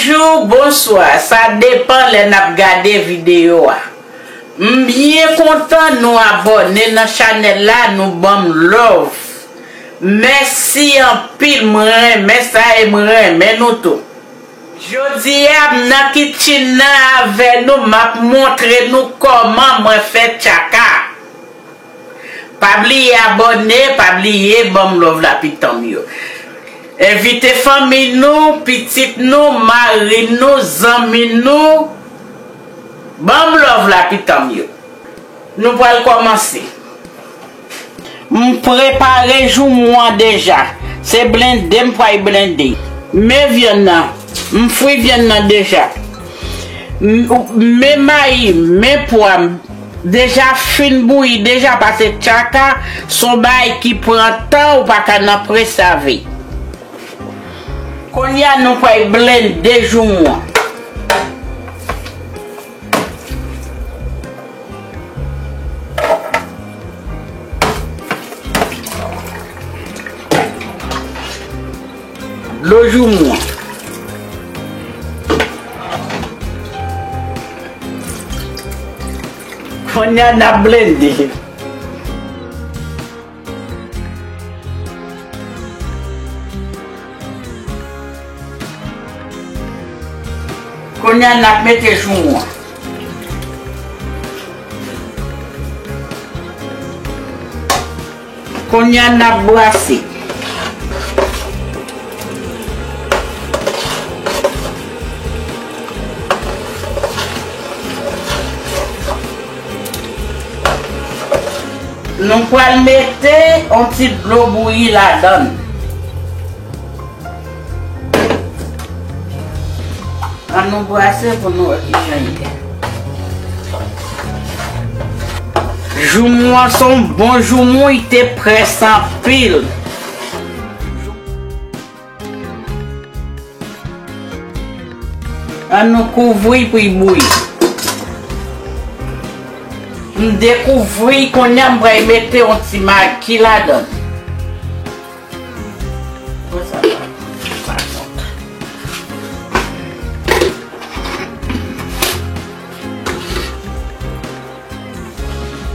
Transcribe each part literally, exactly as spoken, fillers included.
Bonjou, bonswa, sa depan lè n ap gade videyo a. M byen kontan nou abòne nan chanèl la, nou ban m love. Mèsi anpil, mwen renmen sa e mwen renmen nou tou. Jodi a, m nan kitchen nan avè nou, m ap montre nou kòman mwen fè tchaka. Pa bliye abòne, pa bliye ban m love la pitanm yo. Envite fanmi nou, pitit nou, mari nou, zanmi nou. Ban m love la pitanm yo. Nou pral kòmanse. M prepare joumou an deja. Se blende m pral blende. Men vyann nan. M fri vyann nan deja. M, men mayi, men pwa. Deja fin bouyi, deja pase tchaka, se yon bagay ki pran tan, ou pa ka nan prese avè l. Kounye a nou pral blende joumou an. Dlo joumou an. Kounye a n ap blende. Kounye a n ap mete joumou an. Kounye a n ap brase. Nou pral mete yon ti dlo bouyi ladan l. Ann nou brase pou nou wè kijan l ye. Joumou an se yon bon joumou, li te près anpil. Ann nou kouvri pou l bouyi. M dekouvri, kounye a m pral mete yon ti magi ladan l. Bon, sa va.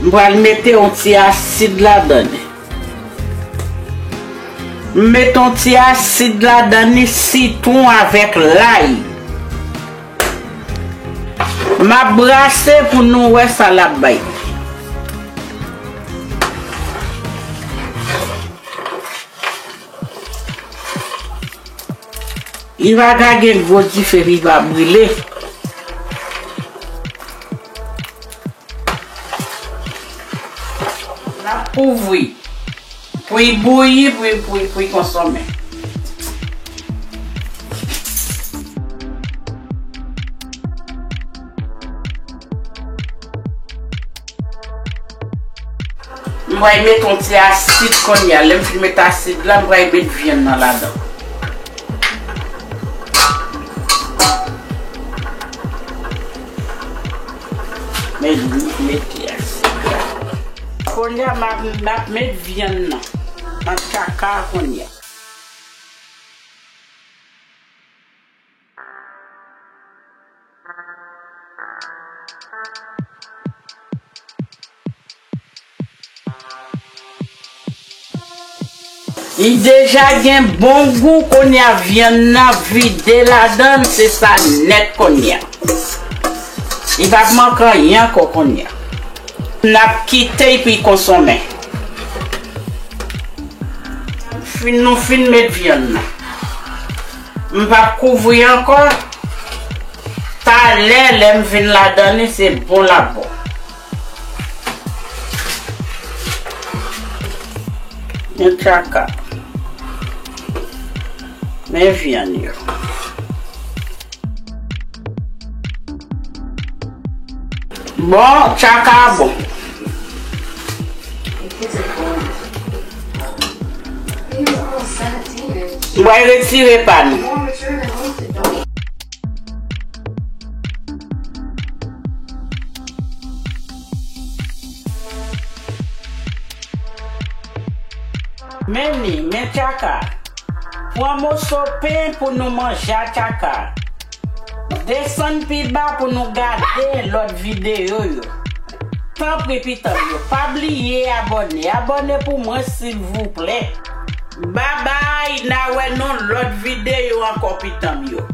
M pral mete yon ti asid ladan li. M mete yon ti asid ladan li, sitwon avèk lay. M ap brase pou nou wè sa l ap bay. Li pa ka gen gwo dife, li va brile. N ap kouvri. Pou l bouyi, pou l, pou l, pou l konsome. M pral met yon ti asid kounye a. Lè m fin met asid la, m pral met vyann nan ladan. Men, mete asid la. Kounye a, m ap, m ap met vyann nan nan tchaka a kounye a. Li deja gen bon gou, kounye a vyann nan vide ladan l, se sa nèt kounye a. Li p ap manke anyen ankò kounye a. N ap kite l pou l konsome. Fin, nou fin met vyann nan. M p ap kouvri ankò. Talè, lè m vin ladan li, se bon l ap bon. Men tchaka. Men vyann yo. Bon, tchaka a bon. M pral retire pa nou. Men li, men tchaka. Pran moso pen pou nou manje a tchaka. Desann pi ba pou nou gade lòt videyo yo. Tanpri pitanm yo, pa bliye abòne. Abòne pou mwen silvouplè. Babay, n a wè nan lòt videyo ankò pitanm yo.